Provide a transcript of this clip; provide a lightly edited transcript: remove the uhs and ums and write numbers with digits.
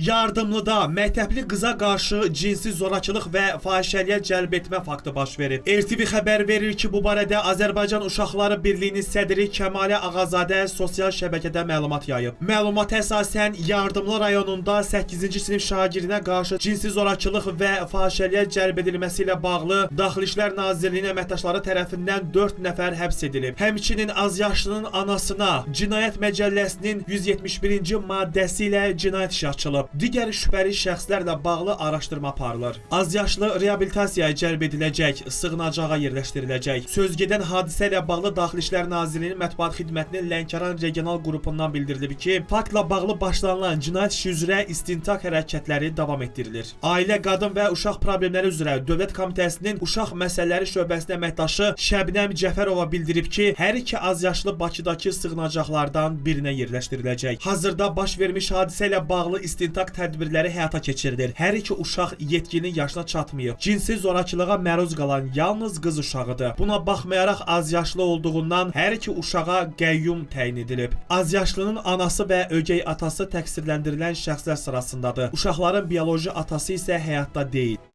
Yardımlıda məktəbli qıza qarşı cinsi zorakılıq və fahişəliyə cəlb etmə faktı baş verib. RTV xəbər verir ki, bu barədə Azərbaycan Uşaqları Birliyinin sədri Kəmalə Ağazadə sosial şəbəkədə məlumat yayıb. Məlumata əsasən Yardımlı rayonunda 8-ci sinif şagirdinə qarşı cinsi zorakılıq və fahişəliyə cəlb edilməsi ilə bağlı Daxili İşlər Nazirliyinin əməkdaşları tərəfindən 4 nəfər həbs edilib. Həmçinin azyaşlının anasına Cinayət Məcəlləsinin 171-ci maddəsi ilə cinayət işi açılıb. Digər şübhəli şəxslərlə bağlı araşdırma aparılır. Azyaşlı reabilitasiyaya cəlb ediləcək, sığınacağa yerləşdiriləcək. Sözgedən hadisə ilə bağlı Daxili İşlər Nazirliyinin mətbuat xidmətinin Lənkəran regional qrupundan bildirilib ki, faktla bağlı başlanılan cinayət işi üzrə istintaq hərəkətləri davam etdirilir. Ailə, Qadın və Uşaq Problemləri üzrə Dövlət Komitəsinin Uşaq Məsələləri şöbəsinin əməkdaşı Şəbnəm Cəfərova bildirib ki, hər iki azyaşlı Bakıdakı sığınacaqlardan birinə yerləşdiriləcək. Hazırda baş vermiş hadisə ilə bağlı istintaq tədbirləri həyata keçirilir. Hər iki uşaq yetkinlik yaşına çatmayıb. Cinsi zorakılığa məruz qalan yalnız qız uşağıdır. Buna baxmayaraq azyaşlı olduğundan hər iki uşağa qəyyum təyin edilib. Azyaşlının anası və ögey atası təqsirləndirilən şəxslər sırasındadır. Uşaqların bioloji atası isə həyatda deyil.